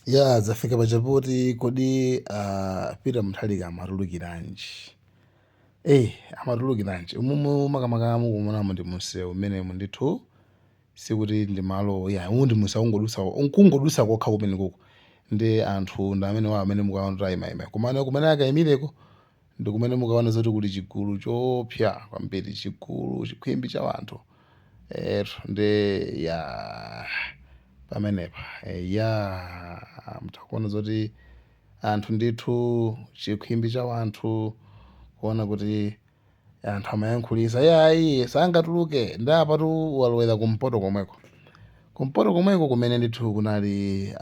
Ya, zafika pachapoti kodi Peter Mutharika amatulukiranji? Amatulukiranji umumu makamaka mukuonamo ndi munsewu umenemu ndithu, sikuti ndi malo ya umu, ndi munsewu ungodusa, kungodusa kokha kumene kuko ndi anthu ndi amene wa amene mukaona kuti ayimayima, komano kumene akayimireko ndi kumene mukaona zoti kuli chigulu choopsa kwambiri, chigulu chikhwimbi cha anthu ndi ya pamenepa ya mutakuona zoti anthu ndithu, chikhwimbi cha anthu, kuona kuti anthu amayankhulisa yayi sangatuluke. Ndi apatu walowera kumpoto komweko, kumpoto komweko kumene ndithu kunali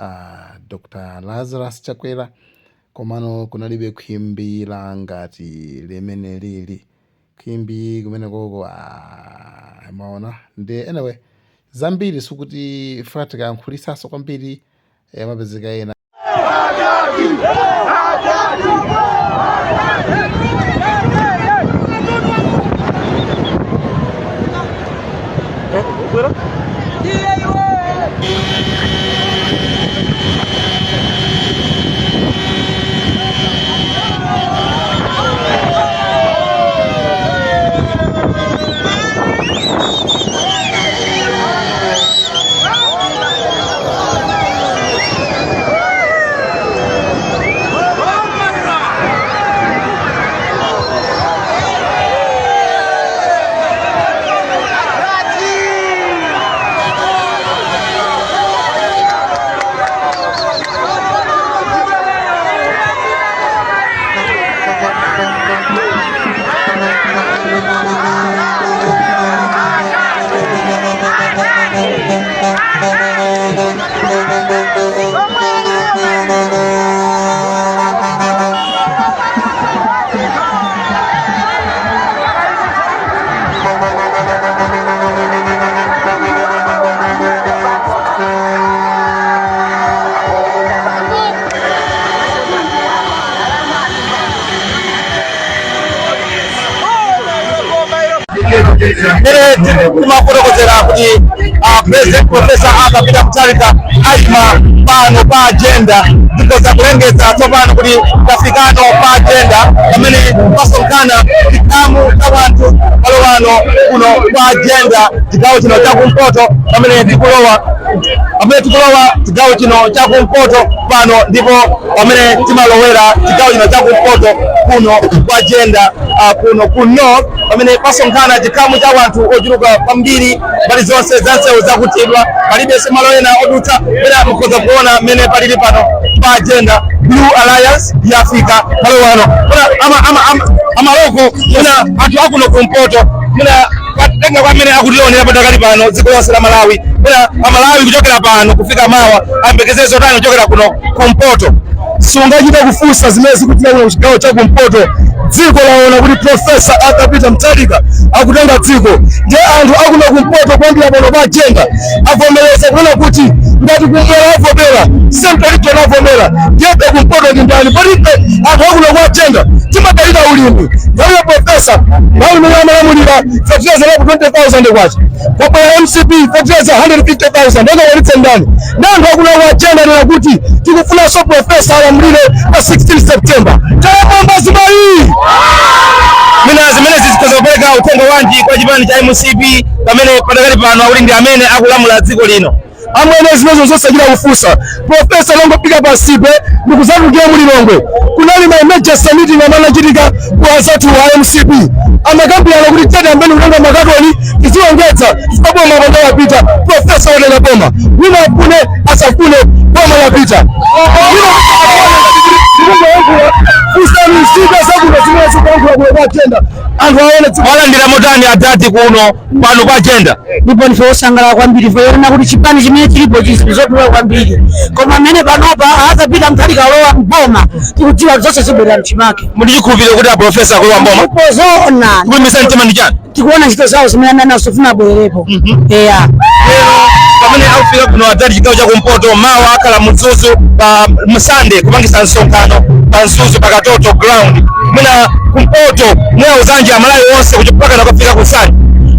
Dr Lazarus Chakwera, komano kunalibe khwimbi la ngati limene lili khwimbi kumene koko. Maona ndi anyway, zambiri sikuti funa tikayankhulisaso kwambiri, mapezeka ena. Mmene timafotokozera kuti President Professor Arthur Peter Mutharika ayima pano pa agenda, tikhoza kulengeza tsopano kuti tafikano pa agenda pamene pasonkhana chikhamu cha wanthu malo ano kuno pa agenda, chigawo chino chakumpoto, pamene tikulowa chigawo chino chakumpoto pano, ndipo pamene timalowera chigawo chino chakumpoto kuno kwa agenda, kuno ku north, pamene pasonkhana chikhamu cha wanthu ochuluka kwambiri. Mbali zonse za nsewu zakutidwa, palibenso malo ena odutsa. Pena mukhoza kuona mmene palili pano pa agenda. Blue Alliance yafika malo ano. Kuna amaloko kuna anthu akuno kumpoto, kuna tenga kwamene akutionera patakali pano dziko lonse la Malawi, kuna Amalawi kuchokera pano kufika mawa ayembekezere zotani kuchokera kuno kumpoto? Sungachita kufunsa zimene zikuchitika kuno kuchigawo cha kumpoto. Dziko laona kuti Professor Arthur Peter Mutharika akutenga dziko, ndiye anthu akuno kumpoto kuyambira pano pa agenda avomereza kunena kuti ngati kumwera avomera, Central Region avomera, ndiyebe kumpoto ndi ndani? Palibe. Anthu akuno ku agenda timadalira ulimi. Nthawi ya professor, nthawi imene amalamulira, fertilizer laku 20,000 kwacha, kwabwera MCP, fertilizer 150,000. Angakwanitse ndani? Ndi anthu akuno ku agenda nena kuti tikufunanso professor alamulire pa 16 September. Tayapamba zimayi. Mina zimenezi zikhoza kupereka uthenga wanji kwa chipani cha MCP pamene padakali pano akuti ndi amene akulamula dziko lino? Amwene, zimenezo zosachita kufunsa. Professor longofika pansipe ndikuzatulukira mulilongwe, kunali ma emergency meeting amene anachitika ku anzathu wa MCP, amakambirana kuti tete ambeni kutenga makatoni tiziwongedza chifukwa boma pano lapita. Professor watenga boma, wina afune asafune, boma lapita. Fusani nzika zakuno zimene zikuyankhula kuno kwa agenda, anthu aone dziko. Mwalandira motani adati kuno pano pa agenda? Ndipo ndife osangalala kwambiri poona kuti chipani chimene chilipo chizodula kwambiri, koma amene panopa azapita Mutharika alowa mboma, tikudziwa zonse zibwerera mchimake. Muli chikhulupiriro kuti a professor akulowa mboma? Ndipo zoona. Kulimbitsa mtima ndi chani? Tikuona ntchito zawo zimene ananazo, sifuna abwererepo, eya. Lero pamene akufika kuno adzati chigawo chakumpoto, mawa akhala mzuzu pa Musande kupangisa msonkhano pa Mzuzu pa Katoto Ground. Mwina kumpoto muyauzanji Amalawi onse kuchipakana kufika kusande?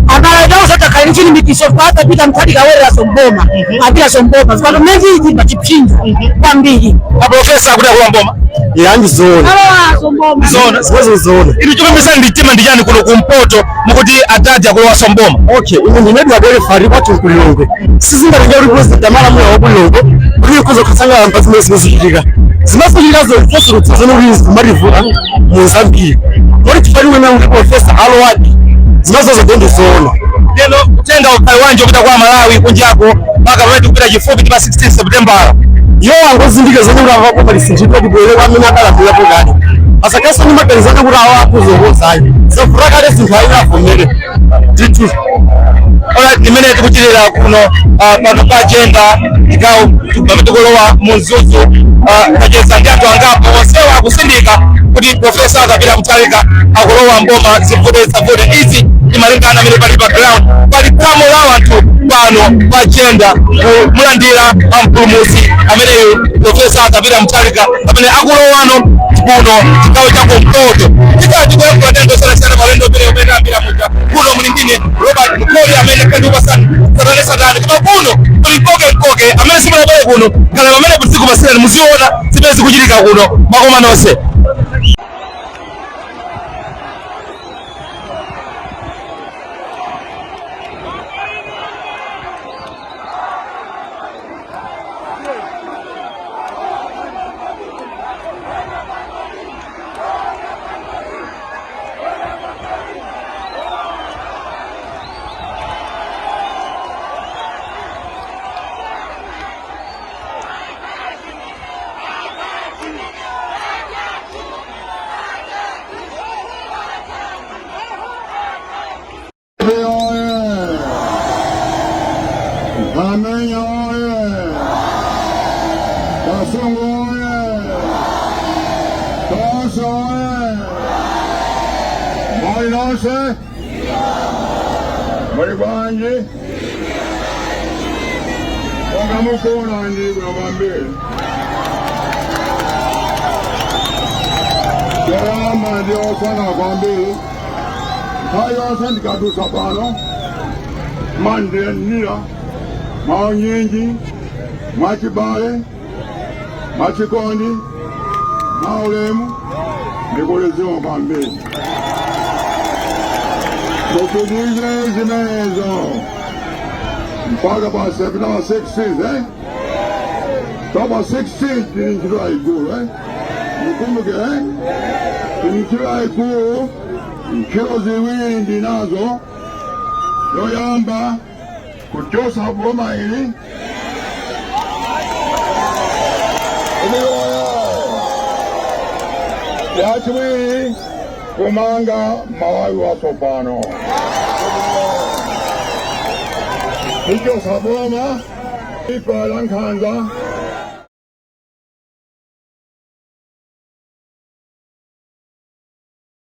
Amalawi tausatakhale ndi chilimbikitso kwa Arthur Peter Mutharika awereranso mboma, apitanso mboma zipano mmene zili pa chipsinjo kwambiri. Aprofesa akuti akulowa mboma. Ya, ndizoona. Alowanso mboma. Zoona. Zimenezo zoona. Inu chikulimbitsani ndi mtima ndi chani kuno kumpoto mukuti atati akulowanso mboma? Okay, ine ndine Edward Elefari kwathu ku Lilongwe. Sizingatenge kuti president amalamula wa ku Lilongwe kuti ikhoza kusangalala pa zimene zimachitika. Zimachitika zonse zimene kuti zimativuta mu zambiri. Moti chifukwa chimene kuti professor alowadi zimenezo ndi zoona. Lero uthenga ukhale wanji kupita kwa Malawi kunjako mpaka pamene tikupita chifupi ndi pa 16 September? Iwo angozindikira zomwe kuti avapo palisinthidwa tibwere kwa amene adalamulirapo kale. Asakhalenso ndi maganizo kuti awo akuzongozayi. Zavuta kale zinthu ayi avomere. Ndithu. Alright, imene tikuchitira kuno pano pa Jenda chigawo pamene tikulowa mu Mzuzu, tacheza ndi anthu angapo onsewa akusindika kuti Profesa Arthur Peter Mutharika akulowa mboma zivute zisavute. Izi ndi malingana amene pali pa ground, pali khamu la anthu pano pa Jenda kumulandira mpulumutsi ameneyu Profesa Arthur Peter Mutharika amene akulowano kuno chigawo cha kumpoto. Tikhala tikuyankhula ndi anthu osiyanasiyana paulendo umene umene ambira muja kuno muli ndine Robert Mukoli amene kandikupasani satane satane, koma kuno kuli mkoke mkoke amene simunabwere kuno khala pamene tizikupasirani muziona zimene zikuchitika kuno makoma nonse. Amenya oye! Kasungu oye! Tonse oye! Muli nonse? Muli bwanji? Monga mukuona ndi kuno kwambiri. Choyamba ndi osana kwambiri. Nthawi yonse ndikadutsa pano mandilandira mwaunyinji, mwachibale, mwachikondi, mwaulemu, ndikuliziwa kwambiri. Mupitirize zimenezo mpaka pa September 16, eh? Pa 16 tili ntchito yayikulu, eh? Mukumbuke, eh? Tili ntchito yayikulu, ntchito ziwiri ndinazo. Yoyamba kuchotsa boma ili iliyoyo, yachiwiri kumanga Malawi watsopano. Kuchotsa boma ipa la nkhanza.